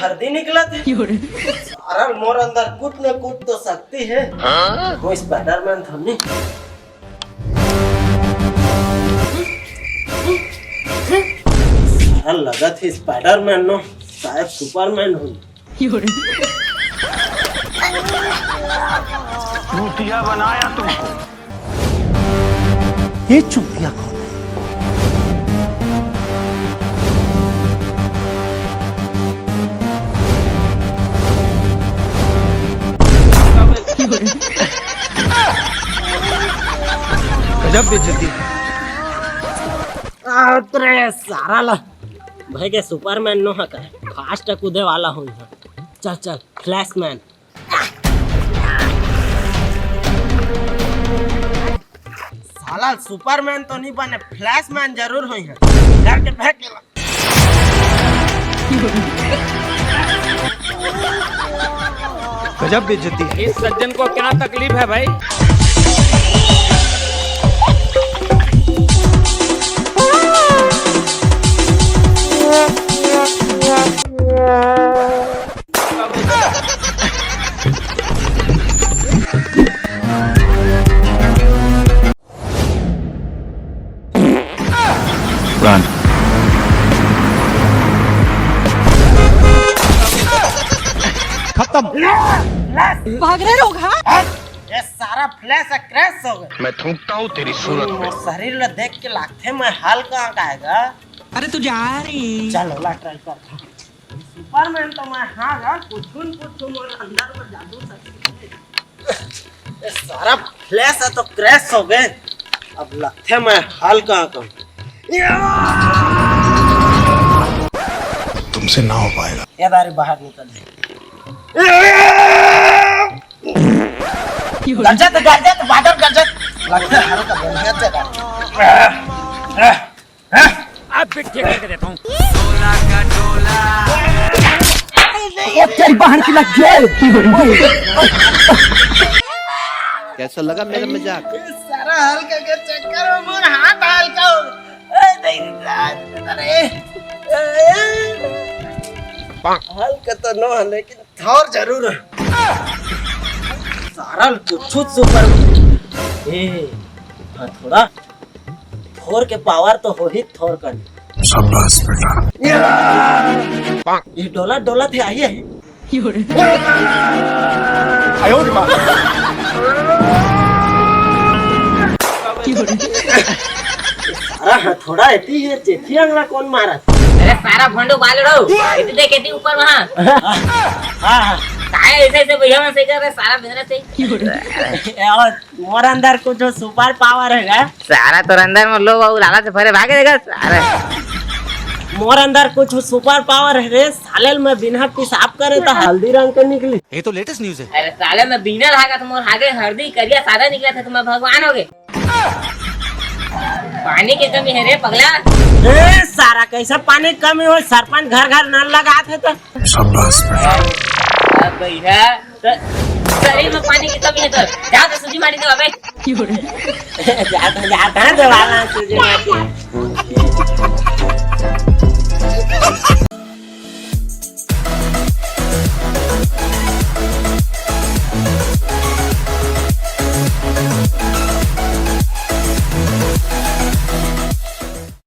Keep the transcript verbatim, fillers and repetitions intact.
जल्दी निकलत हे। सारा मोर अंदर कुछ न कुछ तो शक्ति हे। वो स्पाइडरमैन थोड़ी। सारा लगत हे स्पाइडरमैन नो, शायद सुपरमैन हो। चूतिया बनाया तुमको। ये चूतिया कौन है? गजब बेइज्जती। अरे सारा ला भाई के सुपरमैन नो हका, फास्ट कूदे वाला हो यहाँ। चल चल, फ्लैशमैन। साला सुपरमैन तो नहीं बने, फ्लैशमैन जरूर होई है। डर के भाग गेला। गजब बेइज्जती है। इस सज्जन को क्या तकलीफ है भाई? Run. खत्म। भाग रहे लोग, हाँ? ये सारा फ्लैश क्रैश हो गए। मैं थूकता हूँ तेरी सूरत पे। मोर शरीर ला देख के लागथे मैं हल्क आएगा। अरे तू जा रे। चल, ओला ट्राई करता। सुपरमैन तो मैं हाँ गा, कुछ न कुछ मोर अंदर में जादू शक्ति हे। ये सारा फ्लैश हे तो क्रैश हो गए। अब लगथे मैं हल्क आएगा। तुमसे ना हो पाएगा। ये बारी बाहर निकल जाए। गरजत, गरजत, बादल गरजत। लगथे हल्क बढ़िया से। अब भी ठीक करके देता हूँ। ओ तेरी बहन की लग गई। कैसा लगा मेरा मजाक? सारा हल्क के चक्कर में मोर हाथ हल्क हो। ए, नहीं, अरे, ए, हल्क तो नो है, लेकिन थोर जरूर हे। सारा कुछ सुपर। ए, हाँ, थोड़ा थोर के पावर तो हो ही थोर कन। शाबाश बेटा। ये डोला डोला थे, आई, आई। अरे हाँ, थोड़ा एती हे, चेथी अंगला कौन मारत? अरे सारा भंडो बालड़ो, एती देख, एती ऊपर वहाँ। हाँ, हाँ। काय ऐसे ऐसे भैया मन से कर रहे, सारा बेरा से। ए, और मोर अंदर कुछ सुपर पावर हे गा? सारा तोर अंदर में लोभ अउ लालच भरे भागे देगा सारा। मोर अंदर कुछ सुपर पावर हे रे, साले ल मैं बिना पेशाब करे तो हल्दी रंग के निकली। ये तो लेटेस्ट न्यूज है। अरे साले मैं बिना हागत मोर हागे हल्दी करिया सादा निकला था तो मैं भगवान हो गए। पानी के कमी हे रे पगला। ए सारा कैसे पानी के कमी हो? सरपंच घर घर नल लगात हे तो। शाबाश बेटा। अब भैया तो शरीर में पानी की कमी हे तो जा तो सूजी माटी दे अबे। जाता जाता है देवाला सूजी माटी।